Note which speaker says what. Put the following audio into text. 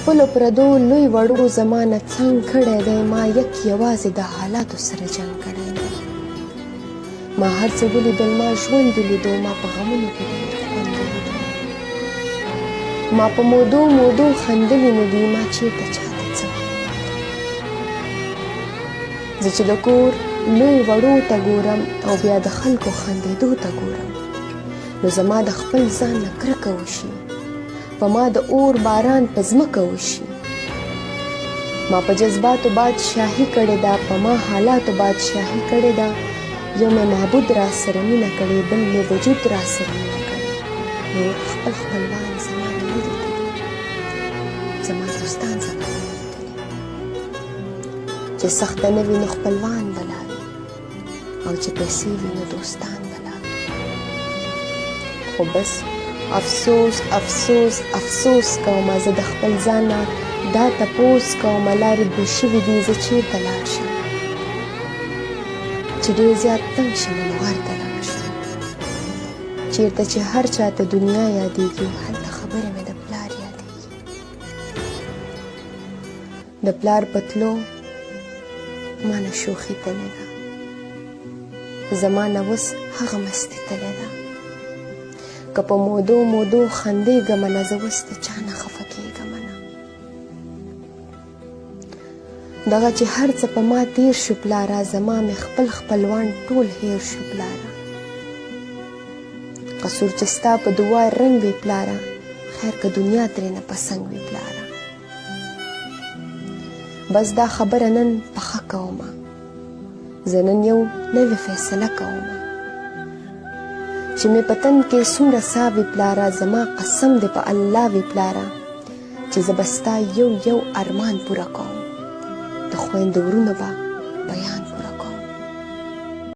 Speaker 1: خپلو پردو لوی وړو زما نه څنګ کړی دی، ما یک یوازې د حالاتو سره جنګ کړی دی. ما هر څه ولیدل، ما ژوند ولیدو، ما په غمونو کې ډېر خوند ولیدو. ما په مودو مودو خندلي نه دي، ما چېرته چاته څه ویلي نه دي. زه چې د کور لوی وړو ته ګورم او بیا د خلکو خندېدو ته ګورم، نو زما د خپل ځان نه کرکه وشي، په ما د اور باران په ځمکه وشي. ما په جذباتو بادشاهي کړې ده، په ما حالاتو بادشاهي کړې ده. یو مې معبود را سره مینه کړې، بل مې وجود را سره مینه کړې. نور خپل خپلوان زما نه نه دي تللي، زما دوستان زما نه دي تللي. چې سخته نه وي نو خپلوان بلا وي، او چې پیسې وي نو دوستان بلا وي. خو بس افسوس افسوس افسوس کومه، زه د خپل ځان نه دا تپوس کومه، لارې دوې شوي دي، زه چېرته لاړ شم؟ چې ډېر زیات تنګ شم نو غر ته لاړ شم، چېرته چې هر چا ته دنیا یادېږي، هلته خبرې مې د پلار یادېږي. د پلار په تلو ما نه شوخي تللې ده، زما نه اوس هغه مستي تللې ده. که په مودو مودو خندېږم نه، زه اوس د چا نه خفه کېږم نه. دغه چې هر څه په ما تېر شو پلاره، زما مې خپل خپلوان ټول هېر شو پلاره. قصور چې ستا په دعا رنګ وي پلاره، خیر که دنیا ترېنه په څنګ وي پلاره. بس دا خبره نن پخه کومه، زه نن یو نوې فیصله کومه، چې مې په تن کې څومره ساه وي پلاره، زما قسم دې په الله وي پلاره، چې زه به ستا یو یو ارمان پوره کوم، د خویندو ورونو به بیان پوره کوم.